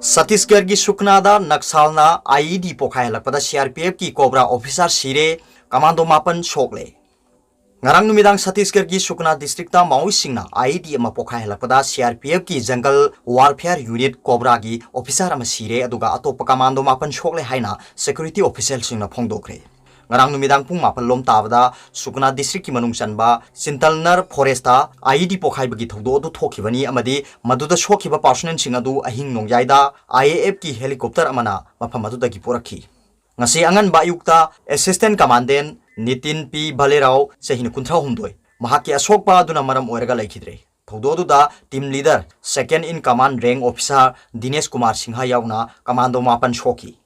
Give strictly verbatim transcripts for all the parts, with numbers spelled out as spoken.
ꯁꯠꯇꯤꯁꯒꯔꯒꯤ ꯁꯨꯛꯅꯥꯗ ꯅꯛꯁꯥꯜꯅ IED ꯄꯣꯈꯥꯏꯍꯜꯂꯛꯄꯗ CRPFꯀꯤ cobra officer ꯁꯤꯔꯦ, commando ꯃꯥꯄꯟ ꯁꯣꯛꯂꯦ꯫ ꯉꯔꯥꯡ ꯅꯨꯃꯤꯗꯥꯡ ꯁꯠꯇꯤꯁꯒꯔꯒꯤ ꯁꯨꯛꯅꯥ ꯗꯤꯁꯇ꯭ꯔꯤꯛꯇ ꯃꯥꯑꯣꯏꯁꯤꯡꯅ IED ꯑꯃ ꯄꯣꯈꯥꯏꯍꯜꯂꯛꯄꯗ CRPFꯀꯤ ꯖꯪꯒꯜ ꯋꯥꯔꯐꯤꯌꯥꯔ ꯌꯨꯅꯤꯠ ꯀꯣꯕ꯭ꯔꯥꯒꯤ ꯑꯣꯐꯤꯁꯥꯔ ꯑꯃ ꯁꯤꯔꯦ, ꯑꯗꯨꯒ ꯑꯇꯣꯞꯄ ꯀꯃꯥꯟꯗꯣ ꯃꯥꯄꯟ ꯁꯣꯛꯂꯦ ꯍꯥꯏꯅ ꯁꯦꯀ꯭ꯌꯨꯔꯤꯇꯤ ꯑꯣꯐꯤꯁꯤꯌꯦꯜꯁꯤꯡꯅ ꯐꯣꯡꯗꯣꯛꯈ꯭ꯔꯦ꯫ ꯉꯔꯥꯡ ꯅꯨꯃꯤꯗꯥꯡ ꯄꯨꯡ ꯃꯥꯄꯟ ꯂꯣꯝ ꯇꯥꯕꯗ ꯁꯨꯛꯅꯥ ꯗꯤꯁꯇ꯭ꯔꯤꯛꯀꯤ ꯃꯅꯨꯡ ꯆꯟꯕ ꯆꯤꯟꯇꯜꯅꯔ ꯐꯣꯔꯦꯁꯇ IED ꯄꯣꯈꯥꯏꯕꯒꯤ ꯊꯧꯗꯣꯛ ꯑꯗꯨ ꯊꯣꯛꯈꯤꯕꯅꯤ ꯑꯃꯗꯤ ꯃꯗꯨꯗ ꯁꯣꯛꯈꯤꯕ ꯄꯥꯔꯁꯣꯅꯦꯜꯁꯤꯡ ꯑꯗꯨ ꯑꯍꯤꯡ ꯅꯣꯡꯌꯥꯏꯗ IAFꯀꯤ ꯍꯦꯂꯤꯀꯣꯞꯇꯔ ꯑꯃꯅ ꯃꯐꯝ ꯑꯗꯨꯗꯒꯤ ꯄꯨꯔꯛꯈꯤ꯫ ꯉꯁꯤ ꯑꯉꯟꯕ ꯑꯌꯨꯛꯇ ꯑꯦꯁꯤꯁꯇꯦꯟ ꯀꯃꯥꯟꯗꯦꯟ ꯅꯤꯇꯤꯟ ꯄꯤ ꯚꯂꯦꯔꯥꯎ, ꯆꯍꯤ ꯀꯨꯟꯊ꯭ꯔꯥ ꯍꯨꯝꯗꯣꯏ, ꯃꯍꯥꯛꯀꯤ ꯑꯁꯣꯛꯄ ꯑꯗꯨꯅ ꯃꯔꯝ ꯑꯣꯏꯔꯒ ꯂꯩꯈꯤꯗ꯭ꯔꯦ꯫ ꯊꯧꯗꯣꯛ ꯑꯗꯨꯗ team leader, second in commanding officer Dinesh Kumar Singh ꯌꯥꯎꯅ ꯀꯃꯥꯟꯗꯣ ꯃꯥꯄꯟ ꯁꯣꯛꯈꯤ꯫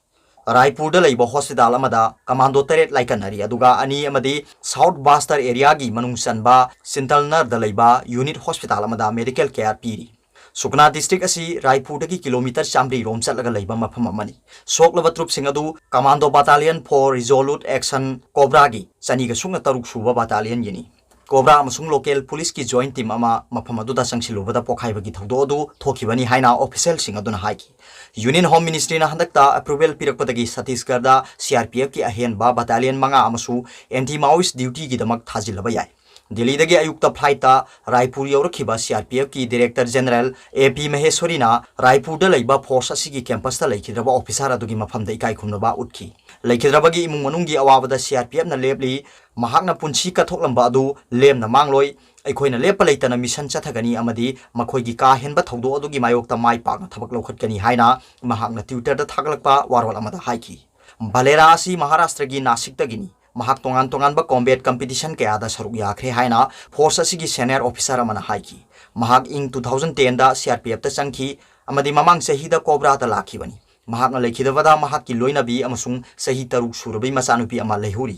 ꯔꯥꯏꯄꯨꯔꯗ ꯂꯩꯕ ꯍꯣꯁꯄꯤꯇꯥꯜ ꯑꯃꯗ ꯀꯃꯥꯟꯗꯣ ꯇꯔꯦꯠ ꯂꯥꯏꯀꯠꯅꯔꯤ, ꯑꯗꯨꯒ ꯑꯅꯤ ꯑꯃꯗꯤ ꯁꯥꯎꯠ ꯕꯥꯁꯇꯔ ꯑꯦꯔꯤꯌꯥꯒꯤ ꯃꯅꯨꯡ ꯆꯟꯕ ꯆꯤꯟꯇꯜꯅꯔꯗ ꯂꯩꯕ ꯌꯨꯅꯤꯠ ꯍꯣꯁꯄꯤꯇꯥꯜ ꯑꯃꯗ ꯃꯦꯗꯤꯀꯦꯜ ꯀꯦꯌꯔ ꯄꯤꯔꯤ꯫ ꯁꯨꯛꯅꯥ ꯗꯤꯁꯇ꯭ꯔꯤꯛ ꯑꯁꯤ ꯔꯥꯏꯄꯨꯔꯗꯒꯤ ꯀꯤꯂꯣꯃꯤꯇꯔ ꯆꯥꯃꯔꯤ ꯔꯣꯝ ꯆꯠꯂꯒ ꯂꯩꯕ ꯃꯐꯝ ꯑꯃꯅꯤ꯫ ꯁꯣꯛꯂꯕ ꯇ꯭ꯔꯨꯞꯁꯤꯡ ꯑꯗꯨ ꯀꯃꯥꯟꯗꯣ ꯕꯥꯇꯥꯂꯤꯌꯟ ꯐꯣꯔ ꯔꯤꯖꯣꯂꯨꯠ ꯑꯦꯛꯁꯟ ꯀꯣꯕ꯭ꯔꯥꯒꯤ ꯆꯅꯤꯒ ꯁꯨꯞꯅ ꯇꯔꯨꯛ ꯁꯨꯕ ꯕꯥꯇꯥꯂꯤꯌꯟꯒꯤꯅꯤ꯫ ꯀꯣꯕ꯭ꯔꯥ ꯑꯃꯁꯨꯡ ꯂꯣꯀꯦꯜ ꯄꯨꯂꯤꯁꯀꯤ ꯖꯣꯏꯟ ꯇꯤꯝ ꯑꯃ ꯃꯐꯝ ꯑꯗꯨꯗ ꯆꯪꯁꯤꯜꯂꯨꯕꯗ ꯄꯣꯈꯥꯏꯕꯒꯤ ꯊꯧꯗꯣꯛ ꯑꯗꯨ ꯊꯣꯛꯈꯤꯕꯅꯤ ꯍꯥꯏꯅ ꯑꯣꯐꯤꯁꯤꯌꯦꯜꯁꯤꯡ ꯑꯗꯨꯅ ꯍꯥꯏꯈꯤ꯫ ꯌꯨꯅꯤꯌꯟ ꯍꯣꯝ ꯃꯤꯅꯤꯁꯇ꯭ꯔꯤꯅ ꯍꯟꯗꯛꯇ ꯑꯦꯄ꯭ꯔꯨꯚꯦꯜ ꯄꯤꯔꯛꯄꯗꯒꯤ ꯁꯠꯇꯤꯁꯒꯔꯗ CRPFꯀꯤ ꯑꯍꯦꯟꯕ ꯕꯥꯇꯥꯂꯤꯌꯟ ꯃꯉꯥ ꯑꯃꯁꯨ ꯑꯦꯟꯇꯤ ꯃꯥꯑꯣꯏꯁ ꯗ꯭ꯌꯨꯇꯤꯒꯤꯗꯃꯛ ꯊꯥꯖꯤꯜꯂꯕ ꯌꯥꯏ꯫ ꯗꯤꯜꯂꯤꯗꯒꯤ ꯑꯌꯨꯛꯇ ꯐ꯭ꯂꯥꯏꯠꯇ Raipur ꯌꯧꯔꯛꯈꯤꯕ CRPFꯀꯤ director general A P ꯃꯍꯦꯁ꯭ꯋꯔꯤꯅ ꯔꯥꯏꯄꯨꯔꯗ ꯂꯩꯕ ꯐꯣꯔꯁ ꯑꯁꯤꯒꯤ ꯀꯦꯝꯄꯁꯇ ꯂꯩꯈꯤꯗ꯭ꯔꯕ ꯑꯣꯐꯤꯁꯥꯔ ꯑꯗꯨꯒꯤ ꯃꯐꯝꯗ ꯏꯀꯥꯏ ꯈꯨꯝꯅꯕ ꯎꯠꯈꯤ꯫ ꯂꯩꯈꯤꯗ꯭ꯔꯕꯒꯤ ꯏꯃꯨꯡ ꯃꯅꯨꯡꯒꯤ ꯑꯋꯥꯕꯗ CRPFꯅ ꯂꯦꯞꯂꯤ, ꯃꯍꯥꯛꯅ ꯄꯨꯟꯁꯤ ꯀꯠꯊꯣꯛꯂꯝꯕ ꯑꯗꯨ ꯂꯦꯝꯅ ꯃꯥꯡꯂꯣꯏ, ꯑꯩꯈꯣꯏꯅ ꯂꯦꯞꯄ ꯂꯩꯇꯅ ꯃꯤꯁꯟ ꯆꯠꯊꯒꯅꯤ ꯑꯃꯗꯤ ꯃꯈꯣꯏꯒꯤ ꯀꯥ ꯍꯦꯟꯕ ꯊꯧꯗꯣꯛ ꯑꯗꯨꯒꯤ ꯃꯥꯌꯣꯛꯇ ꯃꯥꯏ ꯄꯥꯛꯅ ꯊꯕꯛ ꯂꯧꯈꯠꯀꯅꯤ ꯍꯥꯏꯅ ꯃꯍꯥꯛꯅ Twitterꯗ ꯊꯥꯒꯠꯂꯛꯄ ꯋꯥꯔꯣꯜ ꯑꯃꯗ ꯍꯥꯏꯈꯤ꯫ ꯚꯂꯦꯔꯥ ꯑꯁꯤ ꯃꯍꯥꯔꯥꯁꯇ꯭ꯔꯒꯤ ꯅꯥꯁꯤꯛꯇꯒꯤꯅꯤ꯫ ꯃꯍꯥꯛ ꯇꯣꯉꯥꯟ ꯇꯣꯉꯥꯟꯕ ꯀꯣꯝꯕꯦꯠ ꯀꯝꯄꯤꯇꯤꯁꯟ ꯀꯌꯥꯗ ꯁꯔꯨꯛ ꯌꯥꯈ꯭ꯔꯦ ꯍꯥꯏꯅ ꯐꯣꯔꯁ ꯑꯁꯤꯒꯤ ꯁꯦꯅꯤꯌꯔ ꯑꯣꯐꯤꯁꯥꯔ ꯑꯃꯅ ꯍꯥꯏꯈꯤ꯫ ꯃꯍꯥꯛ ꯏꯪ two thousand tenꯗ CRPFꯇ ꯆꯪꯈꯤ ꯑꯃꯗꯤ ꯃꯃꯥꯡ ꯆꯍꯤꯗ ꯀꯣꯕ꯭ꯔꯥꯗ ꯂꯥꯛꯈꯤꯕꯅꯤ꯫ ꯃꯍꯥꯛꯅ ꯂꯩꯈꯤꯗꯕꯗ ꯃꯍꯥꯛꯀꯤ ꯂꯣꯏꯅꯕꯤ ꯑꯃꯁꯨꯡ ꯆꯍꯤ ꯇꯔꯨꯛ ꯁꯨꯔꯕꯤ ꯃꯆꯥꯅꯨꯄꯤ ꯑꯃ ꯂꯩꯍꯧꯔꯤ꯫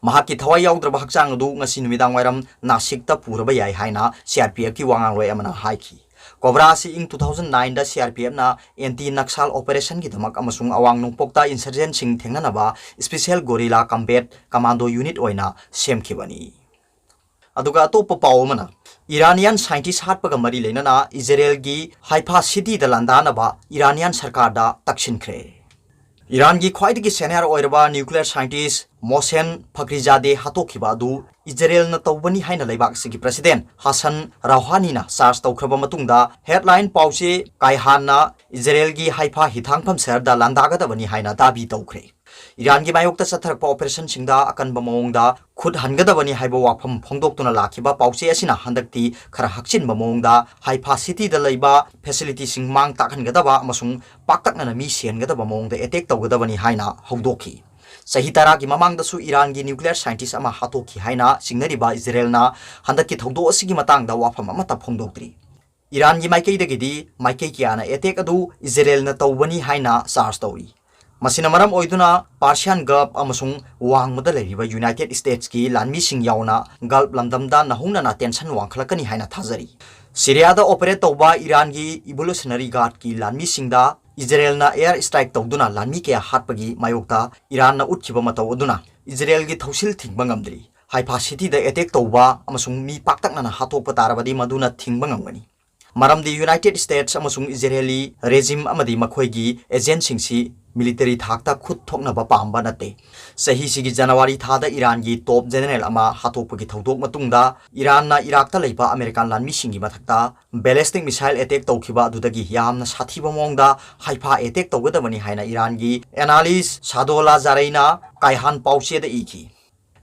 ꯃꯍꯥꯛꯀꯤ ꯊꯋꯥꯏ ꯌꯥꯎꯗ꯭ꯔꯕ ꯍꯛꯆꯥꯡ ꯑꯗꯨ ꯉꯁꯤ ꯅꯨꯃꯤꯗꯥꯡ ꯋꯥꯏꯔꯝ ꯅꯥꯁꯤꯛꯇ ꯄꯨꯔꯕ ꯌꯥꯏ ꯍꯥꯏꯅ CRPFꯀꯤ ꯋꯥꯉꯥꯡꯂꯣꯏ ꯑꯃꯅ ꯍꯥꯏꯈꯤ꯫ ꯀꯣꯕ꯭ꯔꯥ ꯑꯁꯤ ꯏꯪ two thousand nineꯗ CRPFꯅ ꯑꯦꯟꯇꯤ ꯅꯛꯁꯥꯜ ꯑꯣꯄꯔꯦꯁꯟꯒꯤꯗꯃꯛ ꯑꯃꯁꯨꯡ ꯑꯋꯥꯡ ꯅꯣꯡꯄꯣꯛꯇ ꯏꯟꯁꯔꯖꯦꯟꯁꯤꯡ ꯊꯦꯡꯅꯅꯕ ꯁ꯭ꯄꯦꯁꯤꯌꯦꯜ ꯒꯣꯔꯤꯂꯥ ꯀꯝꯕꯦꯠ ꯀꯃꯥꯟꯗꯣ ꯌꯨꯅꯤꯠ ꯑꯣꯏꯅ ꯁꯦꯝꯈꯤꯕꯅꯤ꯫ ꯑꯗꯨꯒ ꯑꯇꯣꯞꯄ ꯄꯥꯎ ꯑꯃꯅ, Iranian scientist ꯍꯥꯠꯄꯒ ꯃꯔꯤ ꯂꯩꯅꯅ ꯏꯖꯔꯦꯜꯒꯤ ꯍꯥꯏꯐꯥ ꯁꯤꯇꯤꯗ ꯂꯥꯟꯗꯥꯅꯕ ꯏꯔꯥꯅꯤꯌꯥꯟ ꯁꯔꯀꯥꯔꯗ ꯇꯛꯁꯤꯟꯈ꯭ꯔꯦ꯫ ꯏꯔꯥꯟꯒꯤ ꯈ꯭ꯋꯥꯏꯗꯒꯤ senior ꯑꯣꯏꯔꯕ nuclear scientist ꯃꯣꯁꯦꯟ ꯐꯈ꯭ꯔꯤꯖꯥꯗꯦ ꯍꯥꯠꯇꯣꯛꯈꯤꯕ ꯑꯗꯨ ꯏꯖꯔꯦꯜꯅ ꯇꯧꯕꯅꯤ ꯍꯥꯏꯅ ꯂꯩꯕꯥꯛ ꯑꯁꯤꯒꯤ president ꯍꯁꯟ ꯔꯧꯍꯥꯅꯤꯅ charge ꯇꯧꯈ꯭ꯔꯕ ꯃꯇꯨꯡꯗ, headline ꯄꯥꯎꯆꯦ ꯀꯥꯏꯍꯥꯟꯅ ꯏꯖꯔꯦꯜꯒꯤ ꯍꯥꯏꯐꯥ ꯍꯤꯊꯥꯡꯐꯝ ꯁꯍꯔꯗ ꯂꯥꯟꯗꯥꯒꯗꯕꯅꯤ ꯍꯥꯏꯅ ꯗꯥꯕꯤ ꯇꯧꯈ꯭ꯔꯦ꯫ ꯏꯔꯥꯟꯒꯤ ꯃꯥꯌꯣꯛꯇ ꯆꯠꯊꯔꯛꯄ operationꯁꯤꯡꯗ ꯑꯀꯟꯕ ꯃꯑꯣꯡꯗ ꯈꯨꯠ ꯍꯟꯒꯗꯕꯅꯤ ꯍꯥꯏꯕ ꯋꯥꯐꯝ ꯐꯣꯡꯗꯣꯛꯇꯨꯅ ꯂꯥꯛꯈꯤꯕ ꯄꯥꯎꯆꯦ ꯑꯁꯤꯅ ꯍꯟꯗꯛꯇꯤ ꯈꯔ ꯍꯛꯆꯤꯟꯕ ꯃꯑꯣꯡꯗ ꯍꯥꯏꯐꯥ ꯁꯤꯇꯤꯗ ꯂꯩꯕ facilityꯁꯤꯡ ꯃꯥꯡ ꯇꯥꯛꯍꯟꯒꯗꯕ ꯑꯃꯁꯨꯡ ꯄꯥꯛꯇꯛꯅꯅ ꯃꯤ ꯁꯤꯍꯟꯒꯗꯕ ꯃꯑꯣꯡꯗ attack ꯇꯧꯒꯗꯕꯅꯤ ꯍꯥꯏꯅ ꯍꯧꯗꯣꯛꯈꯤ꯫ ꯆꯍꯤ ꯇꯔꯥꯒꯤ ꯃꯃꯥꯡꯗꯁꯨ ꯏꯔꯥꯟꯒꯤ nuclear scientist ꯑꯃ ꯍꯥꯠꯇꯣꯛꯈꯤ ꯍꯥꯏꯅ ꯆꯤꯡꯅꯔꯤꯕ ꯏꯖꯔꯦꯜꯅ ꯍꯟꯗꯛꯀꯤ ꯊꯧꯗꯣꯛ ꯑꯁꯤꯒꯤ ꯃꯇꯥꯡꯗ ꯋꯥꯐꯝ ꯑꯃꯠꯇ ꯐꯣꯡꯗꯣꯛꯇ꯭ꯔꯤ꯫ ꯏꯔꯥꯟꯒꯤ ꯃꯥꯏꯀꯩꯗꯒꯤꯗꯤ ꯃꯥꯏꯀꯩ ꯀꯌꯥꯅ attack ꯑꯗꯨ ꯏꯖꯔꯦꯜꯅ ꯇꯧꯕꯅꯤ ꯍꯥꯏꯅ charge ꯇꯧꯔꯤ꯫ ꯃꯁꯤꯅ ꯃꯔꯝ ꯑꯣꯏꯗꯨꯅ Persian Gulf ꯑꯃꯁꯨꯡ ꯋꯥꯡꯃꯗ ꯂꯩꯔꯤꯕ United Statesꯀꯤ ꯂꯥꯟꯃꯤꯁꯤꯡ ꯌꯥꯎꯅ Gulf ꯂꯝꯗꯝꯗ ꯅꯧꯍꯧꯅꯅ tension ꯋꯥꯡꯈꯠꯂꯛꯀꯅꯤ ꯍꯥꯏꯅ ꯊꯥꯖꯔꯤ꯫ ꯁꯤꯔꯤꯌꯥꯗ operate ꯇꯧꯕ ꯏꯔꯥꯟꯒꯤ Revolutionary Guardꯀꯤ ꯂꯥꯟꯃꯤꯁꯤꯡꯗ ꯏꯖꯔꯦꯜꯅ air strike ꯇꯧꯗꯨꯅ ꯂꯥꯟꯃꯤ ꯀꯌꯥ ꯍꯥꯠꯄꯒꯤ ꯃꯥꯌꯣꯛꯇ ꯏꯔꯥꯟꯅ ꯎꯠꯈꯤꯕ ꯃꯇꯧ ꯑꯗꯨꯅ ꯏꯖꯔꯦꯜꯒꯤ ꯊꯧꯁꯤꯜ ꯊꯤꯡꯕ ꯉꯝꯗ꯭ꯔꯤ꯫ ꯍꯥꯏꯐꯥ ꯁꯤꯇꯤꯗ attack ꯇꯧꯕ ꯑꯃꯁꯨꯡ ꯃꯤ ꯄꯥꯛꯇꯛꯅꯅ ꯍꯥꯠꯇꯣꯛꯄ ꯇꯥꯔꯕꯗꯤ ꯃꯗꯨꯅ ꯊꯤꯡꯕ ꯉꯝꯒꯅꯤ꯫ ꯃꯔꯝꯗꯤ United States ꯑꯃꯁꯨꯡ ꯏꯖꯔꯦꯂꯤ regime ꯑꯃꯗꯤ ꯃꯈꯣꯏꯒꯤ agentꯁꯤꯡꯁꯤ military ꯊꯥꯛꯇ ꯈꯨꯠ ꯊꯣꯛꯅꯕ ꯄꯥꯝꯕ ꯅꯠꯇꯦ꯫ ꯆꯍꯤꯁꯤꯒꯤ January ꯊꯥꯗ ꯏꯔꯥꯟꯒꯤ top general ꯑꯃ ꯍꯥꯠꯇꯣꯛꯄꯒꯤ ꯊꯧꯗꯣꯛ ꯃꯇꯨꯡꯗ ꯏꯔꯥꯟꯅ ꯏꯔꯥꯛꯇ ꯂꯩꯕ American ꯂꯥꯟꯃꯤꯁꯤꯡꯒꯤ ꯃꯊꯛꯇ ballistic missile attack ꯇꯧꯈꯤꯕ ꯑꯗꯨꯗꯒꯤ ꯌꯥꯝꯅ ꯁꯥꯊꯤꯕ ꯃꯑꯣꯡꯗ ꯍꯥꯏꯐꯥ attack ꯇꯧꯒꯗꯕꯅꯤ ꯍꯥꯏꯅ ꯏꯔꯥꯟꯒꯤ analyst ꯁꯥꯗꯣꯂꯥ ꯖꯥꯔꯩꯅ ꯀꯥꯏꯍꯥꯟ ꯄꯥꯎꯆꯦꯗ ꯏꯈꯤ꯫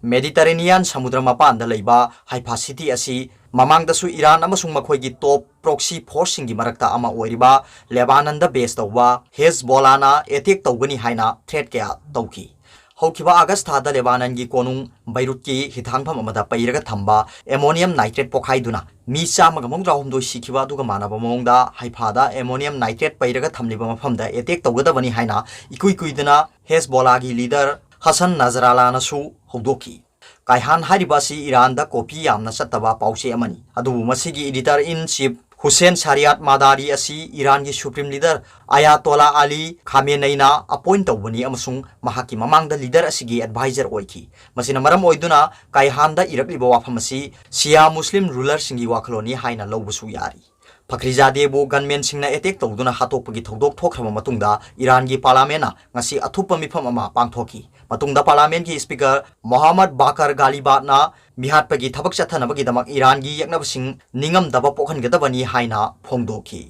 Mediterranean ꯁꯃꯨꯗ꯭ꯔ ꯃꯄꯥꯟꯗ ꯂꯩꯕ ꯍꯥꯏꯐꯥ ꯁꯤꯇꯤ ꯑꯁꯤ ꯃꯃꯥꯡꯗꯁꯨ ꯏꯔꯥꯟ ꯑꯃꯁꯨꯡ ꯃꯈꯣꯏꯒꯤ top proxy forceꯁꯤꯡꯒꯤ ꯃꯔꯛꯇ ꯑꯃ ꯑꯣꯏꯔꯤꯕ ꯂꯦꯕꯥꯅꯟꯗ base ꯇꯧꯕ ꯍꯦꯖꯕꯣꯂꯥꯅ attack ꯇꯧꯒꯅꯤ ꯍꯥꯏꯅ threat ꯀꯌꯥ ꯇꯧꯈꯤ꯫ ꯍꯧꯈꯤꯕ August ꯊꯥꯗ ꯂꯦꯕꯥꯅꯟꯒꯤ ꯀꯣꯅꯨꯡ ꯕꯩꯔꯨꯠꯀꯤ ꯍꯤꯊꯥꯡꯐꯝ ꯑꯃꯗ ꯄꯩꯔꯒ ꯊꯝꯕ ammonium nitrate ꯄꯣꯈꯥꯏꯗꯨꯅ ꯃꯤ ꯆꯥꯝꯃꯒ ꯃꯧꯗ꯭ꯔꯥꯍꯨꯝꯗꯣꯏ ꯁꯤꯈꯤꯕ ꯑꯗꯨꯒ ꯃꯥꯟꯅꯕ ꯃꯑꯣꯡꯗ ꯍꯥꯏꯐꯥꯗ ammonium nitrate ꯄꯩꯔꯒ ꯊꯝꯂꯤꯕ ꯃꯐꯝꯗ attack ꯇꯧꯒꯗꯕꯅꯤ ꯍꯥꯏꯅ ꯏꯀꯨꯏ ꯀꯨꯏꯗꯅ ꯍꯦꯖꯕꯣꯂꯥꯒꯤ leader ꯍꯁꯟ ꯅꯖꯔꯥꯂꯥꯅꯁꯨ ꯍꯧꯗꯣꯛꯈꯤ꯫ ꯀꯥꯏꯍꯥꯟ ꯍꯥꯏꯔꯤꯕ ꯑꯁꯤ ꯏꯔꯥꯟꯗ copy ꯌꯥꯝꯅ ꯆꯠꯇꯕ ꯄꯥꯎꯆꯦ ꯑꯃꯅꯤ, ꯑꯗꯨꯕꯨ ꯃꯁꯤꯒꯤ editor in chief ꯍꯨꯁꯦꯟ ꯁꯥꯔꯤꯌꯥꯠ ꯃꯥꯗꯥꯔꯤ ꯑꯁꯤ ꯏꯔꯥꯟꯒꯤ Supreme Leader Ayatollah Ali Khamenei ꯅ appoint ꯇꯧꯕꯅꯤ ꯑꯃꯁꯨꯡ ꯃꯍꯥꯛꯀꯤ ꯃꯃꯥꯡꯗ leader ꯑꯁꯤꯒꯤ advisor ꯑꯣꯏꯈꯤ꯫ ꯃꯁꯤꯅ ꯃꯔꯝ ꯑꯣꯏꯗꯨꯅ ꯀꯥꯏꯍꯥꯟꯗ ꯏꯔꯛꯂꯤꯕ ꯋꯥꯐꯝ ꯑꯁꯤ Shia Muslim ruler ꯁꯤꯡꯒꯤ ꯋꯥꯈꯜꯂꯣꯟꯅꯤ ꯍꯥꯏꯅ ꯂꯧꯕꯁꯨ ꯌꯥꯔꯤ꯫ ꯐꯈ꯭ꯔꯤꯖꯥꯗꯦꯕꯨ gunman ꯁꯤꯡꯅ attack ꯇꯧꯗꯨꯅ ꯍꯥꯠꯇꯣꯛꯄꯒꯤ ꯊꯧꯗꯣꯛ ꯊꯣꯛꯈ꯭ꯔꯕ ꯃꯇꯨꯡꯗ ꯏꯔꯥꯟꯒꯤ parliament ꯅ ꯉꯁꯤ ꯑꯊꯨꯞꯄ ꯃꯤꯐꯝ ꯑꯃ ꯄꯥꯡꯊꯣꯛꯈꯤ꯫ ꯃꯇꯨꯡꯗ parliament ꯀꯤ speaker ꯃꯣꯍꯝꯃꯗ ꯕꯥꯀꯔ ꯒꯥꯂꯤꯕꯥꯠꯅ ꯃꯤꯍꯥꯠꯄꯒꯤ ꯊꯕꯛ ꯆꯠꯊꯅꯕꯒꯤꯗꯃꯛ ꯏꯔꯥꯟꯒꯤ ꯌꯦꯛꯅꯕꯁꯤꯡ ꯅꯤꯡꯉꯝꯗꯕ ꯄꯣꯛꯍꯟꯒꯗꯕꯅꯤ ꯍꯥꯏꯅ ꯐꯣꯡꯗꯣꯛꯈꯤ꯫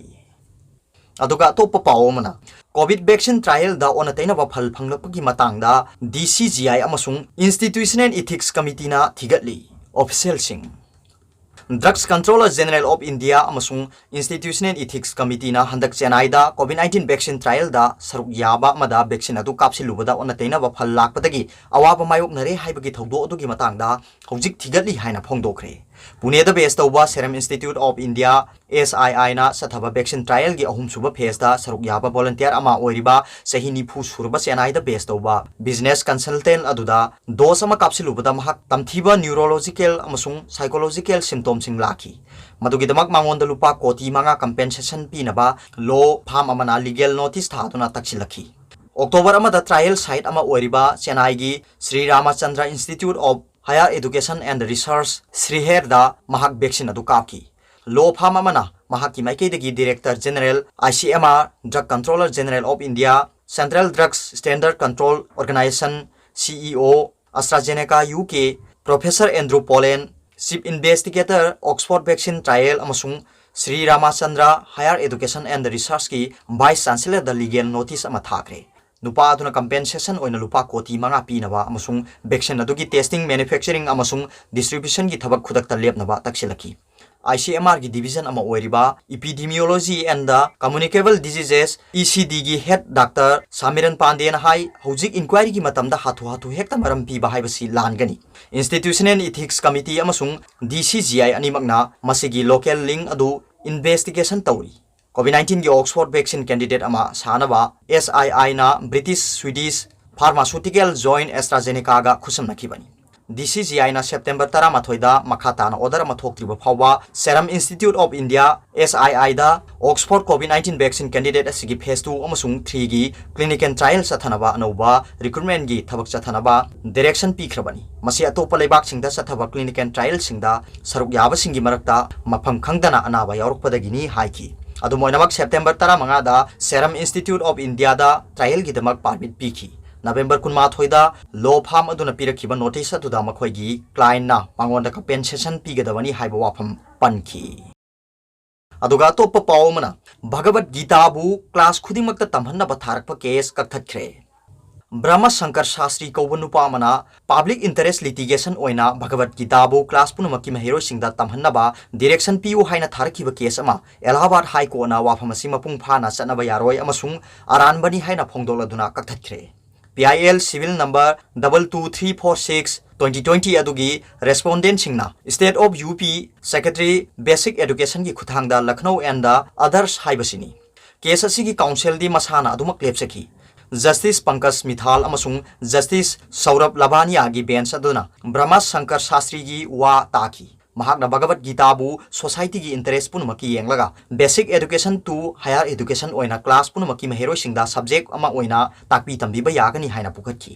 ꯑꯗꯨꯒ ꯑꯇꯣꯞꯄ ꯄꯥꯎ ꯑꯃꯅ, COVID vaccine trial ꯗ ꯑꯣꯟꯅ ꯇꯩꯅꯕ ꯐꯜ ꯐꯪꯂꯛꯄꯒꯤ ꯃꯇꯥꯡꯗ D C G I ꯑꯃꯁꯨꯡ Institutional Ethics Committee ꯅ ꯊꯤꯒꯠꯂꯤ꯫ Official ꯁꯤꯡ, Drugs Controller General of India ꯑꯃꯁꯨꯡ Institutional Ethics Committee ꯅ ꯍꯟꯗꯛ ꯆꯦꯟꯅꯥꯏꯗ COVID nineteen vaccine trial ꯗ ꯁꯔꯨꯛ ꯌꯥꯕ ꯑꯃꯗ vaccine ꯑꯗꯨ ꯀꯥꯞꯁꯤꯜꯂꯨꯕꯗ ꯑꯣꯟꯅ ꯇꯩꯅꯕ ꯐꯜ ꯂꯥꯛꯄꯗꯒꯤ ꯑꯋꯥꯕ ꯃꯥꯌꯣꯛꯅꯔꯦ ꯍꯥꯏꯕꯒꯤ ꯊꯧꯗꯣꯛ ꯑꯗꯨꯒꯤ ꯃꯇꯥꯡꯗ ꯍꯧꯖꯤꯛ ꯊꯤꯒꯠꯂꯤ ꯍꯥꯏꯅ ꯐꯣꯡꯗꯣꯛꯈ꯭ꯔꯦ꯫ ꯄꯨꯅꯦꯗ base ꯇꯧꯕ Serum Institute of India, S I I ꯅ ꯆꯠꯊꯕ vaccine trial ꯒꯤ ꯑꯍꯨꯝꯁꯨꯕ phase ꯇ ꯁꯔꯨꯛ ꯌꯥꯕ volunteer ꯑꯃ ꯑꯣꯏꯔꯤꯕ ꯆꯍꯤ ꯅꯤꯐꯨ ꯁꯨꯔꯕ ꯆꯦꯟꯅꯥꯏꯗ base ꯇꯧꯕ business consultant ꯑꯗꯨꯗ dose ꯑꯃ ꯀꯥꯞꯁꯤꯜꯂꯨꯕꯗ ꯃꯍꯥꯛ ꯇꯝꯊꯤꯕ neurological ꯑꯃꯁꯨꯡ psychological symptom ꯁꯤꯡ ꯂꯥꯛꯈꯤ꯫ ꯃꯗꯨꯒꯤꯗꯃꯛ ꯃꯉꯣꯟꯗ ꯂꯨꯄꯥ ꯀꯣꯇꯤ ꯃꯉꯥ compensation ꯄꯤꯅꯕ law firm ꯑꯃꯅ legal notice ꯊꯥꯗꯨꯅ ꯇꯛꯁꯤꯜꯂꯛꯈꯤ꯫ October ꯑꯃꯗ trial site ꯑꯃ ꯑꯣꯏꯔꯤꯕ ꯆꯦꯟꯅꯥꯏꯒꯤ Sri Ramachandra Institute of Higher Education and Research, ꯁ꯭ꯔꯤꯍꯦꯔꯗ ꯃꯍꯥꯛ vaccine ꯑꯗꯨ ꯀꯥꯞꯈꯤ꯫ Law firm ꯑꯃꯅ ꯃꯍꯥꯛꯀꯤ ꯃꯥꯏꯀꯩꯗꯒꯤ Director General, I C M R, Drug Controller General of India, Central Drugs Standard Control Organization, C E O, AstraZeneca U K, Professor Andrew Pollen, Chief Investigator, Oxford Vaccine Trial ꯑꯃꯁꯨꯡ Sri Ramachandra Higher Education and Research ꯀꯤ Vice Chancellor ꯗ legal notice ꯑꯃ ꯊꯥꯈ꯭ꯔꯦ꯫ ꯅꯨꯄꯥ ꯑꯗꯨꯅ compensation ꯑꯣꯏꯅ ꯂꯨꯄꯥ ꯀꯣꯇꯤ ꯃꯉꯥ ꯄꯤꯅꯕ ꯑꯃꯁꯨꯡ vaccine ꯑꯗꯨꯒꯤ testing, manufacturing ꯑꯃꯁꯨꯡ distribution ꯒꯤ ꯊꯕꯛ ꯈꯨꯗꯛꯇ ꯂꯦꯞꯅꯕ ꯇꯛꯁꯤꯜꯂꯛꯈꯤ꯫ I C M R ꯒꯤ division ꯑꯃ ꯑꯣꯏꯔꯤꯕ Epidemiology and the Communicable Diseases, E C D ꯒꯤ head Doctor ꯁꯥꯃꯤꯔꯟ ꯄꯥꯟꯗꯦꯅ ꯍꯥꯏ, ꯍꯧꯖꯤꯛ inquiry ꯒꯤ ꯃꯇꯝꯗ ꯍꯥꯊꯨ ꯍꯥꯊꯨ ꯍꯦꯛꯇ ꯃꯔꯝ ꯄꯤꯕ ꯍꯥꯏꯕꯁꯤ ꯂꯥꯟꯒꯅꯤ꯫ Institutional Ethics Committee ꯑꯃꯁꯨꯡ D C G I ꯑꯅꯤꯃꯛꯅ ꯃꯁꯤꯒꯤ local link ꯑꯗꯨ investigation ꯇꯧꯔꯤ꯫ COVID nineteen ꯒꯤ Oxford vaccine candidate ꯑꯃ ꯁꯥꯅꯕ S I I ꯅ British Swedish pharmaceutical giant AstraZeneca ꯒ ꯈꯨꯠꯁꯝꯅꯈꯤꯕꯅꯤ꯫ D C G I ꯅ September ꯇꯔꯥꯃꯥꯊꯣꯏꯗ ꯃꯈꯥ ꯇꯥꯅ order ꯑꯃ ꯊꯣꯛꯇ꯭ꯔꯤꯕ ꯐꯥꯎꯕ Serum Institute of India, S I I, the Oxford COVID nineteen vaccine candidate ꯑꯁꯤꯒꯤ phase two ꯑꯃꯁꯨꯡ three ꯒꯤ clinical trial ꯆꯠꯊꯅꯕ ꯑꯅꯧꯕ recruitment ꯀꯤ ꯊꯕꯛ ꯆꯠꯊꯅꯕ direction ꯄꯤꯈ꯭ꯔꯕꯅꯤ꯫ ꯃꯁꯤ ꯑꯇꯣꯞꯄ ꯂꯩꯕꯥꯛꯁꯤꯡꯗ ꯆꯠꯊꯕ clinical trial ꯁꯤꯡꯗ ꯁꯔꯨꯛ ꯌꯥꯕꯁꯤꯡꯒꯤ ꯃꯔꯛꯇ ꯃꯐꯝ ꯈꯪꯗꯅ ꯑꯅꯥꯕ ꯌꯥꯎꯔꯛꯄꯗꯒꯤꯅꯤ ꯍꯥꯏꯈꯤ꯫ ꯑꯗꯨꯝ ꯑꯣꯏꯅꯃꯛ, September ꯇꯔꯥꯃꯉꯥꯗ Serum Institute of India the trial ꯒꯤꯗꯃꯛ permit ꯄꯤꯈꯤ꯫ November ꯀꯨꯟꯃꯥꯊꯣꯏꯗ law firm ꯑꯗꯨꯅ ꯄꯤꯔꯛꯈꯤꯕ notice ꯑꯗꯨꯗ ꯃꯈꯣꯏꯒꯤ client ꯅ ꯃꯉꯣꯟꯗ compensation ꯄꯤꯒꯗꯕꯅꯤ ꯍꯥꯏꯕ ꯋꯥꯐꯝ ꯄꯟꯈꯤ꯫ ꯑꯗꯨꯒ ꯑꯇꯣꯞꯄ ꯄꯥꯎ ꯑꯃꯅ, ꯚꯒꯕꯠ ꯒꯤꯇꯥꯕꯨ class ꯈꯨꯗꯤꯡꯃꯛꯇ ꯇꯝꯍꯟꯅꯕ ꯊꯥꯔꯛꯄ case ꯀꯛꯊꯠꯈ꯭ꯔꯦ꯫ ꯕ꯭ꯔꯍꯃ ꯁꯪꯀꯔ ꯁꯥꯁꯇ꯭ꯔꯤ ꯀꯧꯕ ꯅꯨꯄꯥ ꯑꯃꯅ public interest litigation ꯑꯣꯏꯅ ꯚꯒꯕꯠ ꯒꯤꯇꯥꯕꯨ class ꯄꯨꯝꯅꯃꯛꯀꯤ ꯃꯍꯩꯔꯣꯏꯁꯤꯡꯗ ꯇꯝꯍꯟꯅꯕ direction ꯄꯤꯌꯨ ꯍꯥꯏꯅ ꯊꯥꯔꯛꯈꯤꯕ case ꯑꯃ Allahabad High Court ꯅ ꯋꯥꯐꯝ ꯑꯁꯤ ꯃꯄꯨꯡ ꯐꯥꯅ ꯆꯠꯅꯕ ꯌꯥꯔꯣꯏ ꯑꯃꯁꯨꯡ ꯑꯔꯥꯟꯕꯅꯤ ꯍꯥꯏꯅ ꯐꯣꯡꯗꯣꯛꯂꯗꯨꯅ ꯀꯛꯊꯠꯈ꯭ꯔꯦ꯫ P I L civil number double two three four six twenty twenty ꯑꯗꯨꯒꯤ respondent ꯁꯤꯡꯅ State of U P Secretary Basic Education ꯒꯤ ꯈꯨꯠꯊꯥꯡꯗ Lucknow and the others ꯍꯥꯏꯕꯁꯤꯅꯤ꯫ Case ꯑꯁꯤꯒꯤ counsel ꯗꯤ ꯃꯁꯥꯅ ꯑꯗꯨꯃꯛ ꯂꯦꯞꯆꯈꯤ꯫ Justice Pankaj Mithal ꯑꯃꯁꯨꯡ Justice Saurabh Labania ꯒꯤ bench ꯑꯗꯨꯅ ꯕ꯭ꯔꯍꯃ ꯁꯪꯀꯔ ꯁꯥꯁꯇ꯭ꯔꯤꯒꯤ ꯋꯥ ꯇꯥꯈꯤ꯫ ꯃꯍꯥꯛꯅ ꯚꯒꯕꯠ ꯒꯤꯇꯥꯕꯨ society ꯒꯤ interest ꯄꯨꯝꯅꯃꯛꯀꯤ ꯌꯦꯡꯂꯒ basic education to higher education ꯑꯣꯏꯅ class ꯄꯨꯝꯅꯃꯛꯀꯤ ꯃꯍꯩꯔꯣꯏꯁꯤꯡꯗ subject ꯑꯃ ꯑꯣꯏꯅ ꯇꯥꯛꯄꯤ ꯇꯝꯕꯤꯕ ꯌꯥꯒꯅꯤ ꯍꯥꯏꯅ ꯄꯨꯈꯠꯈꯤ꯫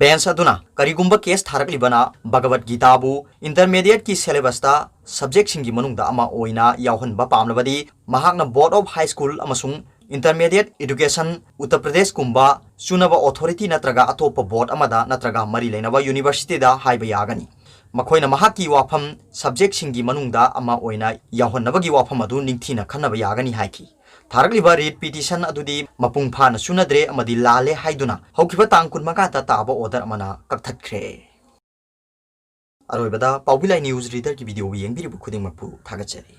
Bench ꯑꯗꯨꯅ ꯀꯔꯤꯒꯨꯝꯕ case ꯊꯥꯔꯛꯂꯤꯕꯅ ꯚꯒꯕꯠ ꯒꯤꯇꯥꯕꯨ intermediate ꯀꯤ syllabus ꯇ subject ꯁꯤꯡꯒꯤ ꯃꯅꯨꯡꯗ ꯑꯃ ꯑꯣꯏꯅ ꯌꯥꯎꯍꯟꯕ ꯄꯥꯝꯂꯕꯗꯤ, ꯃꯍꯥꯛꯅ Board of High School ꯑꯃꯁꯨꯡ Intermediate Education, ꯎꯠꯇꯔ ꯄ꯭ꯔꯗꯦꯁꯀꯨꯝꯕ ꯆꯨꯅꯕ authority ꯅꯠꯇ꯭ꯔꯒ ꯑꯇꯣꯞꯄ board ꯑꯃꯗ ꯅꯠꯇ꯭ꯔꯒ ꯃꯔꯤ ꯂꯩꯅꯕ university ꯗ ꯍꯥꯏꯕ ꯌꯥꯒꯅꯤ꯫ ꯃꯈꯣꯏꯅ ꯃꯍꯥꯛꯀꯤ ꯋꯥꯐꯝ subject ꯁꯤꯡꯒꯤ ꯃꯅꯨꯡꯗ ꯑꯃ ꯑꯣꯏꯅ ꯌꯥꯎꯍꯟꯅꯕꯒꯤ ꯋꯥꯐꯝ ꯑꯗꯨ ꯅꯤꯡꯊꯤꯅ ꯈꯟꯅꯕ ꯌꯥꯒꯅꯤ ꯍꯥꯏꯈꯤ꯫ ꯊꯥꯔꯛꯂꯤꯕ writ petition ꯑꯗꯨꯗꯤ ꯃꯄꯨꯡ ꯐꯥꯅ ꯆꯨꯅꯗ꯭ꯔꯦ ꯑꯃꯗꯤ ꯂꯥꯜꯂꯦ ꯍꯥꯏꯗꯨꯅ ꯍꯧꯈꯤꯕ ꯇꯥꯡ ꯀꯨꯟꯃꯉꯥꯗ ꯇꯥꯕ order ꯑꯃꯅ ꯀꯛꯊꯠꯈ꯭ꯔꯦ꯫ ꯑꯔꯣꯏꯕꯗ ꯄꯥꯎꯕꯤ ꯂꯥꯏ news reader ꯒꯤ video ꯌꯦꯡꯕꯤꯔꯤꯕ ꯈꯨꯗꯤꯡꯃꯛꯄꯨ ꯊꯥꯒꯠꯆꯔꯤ꯫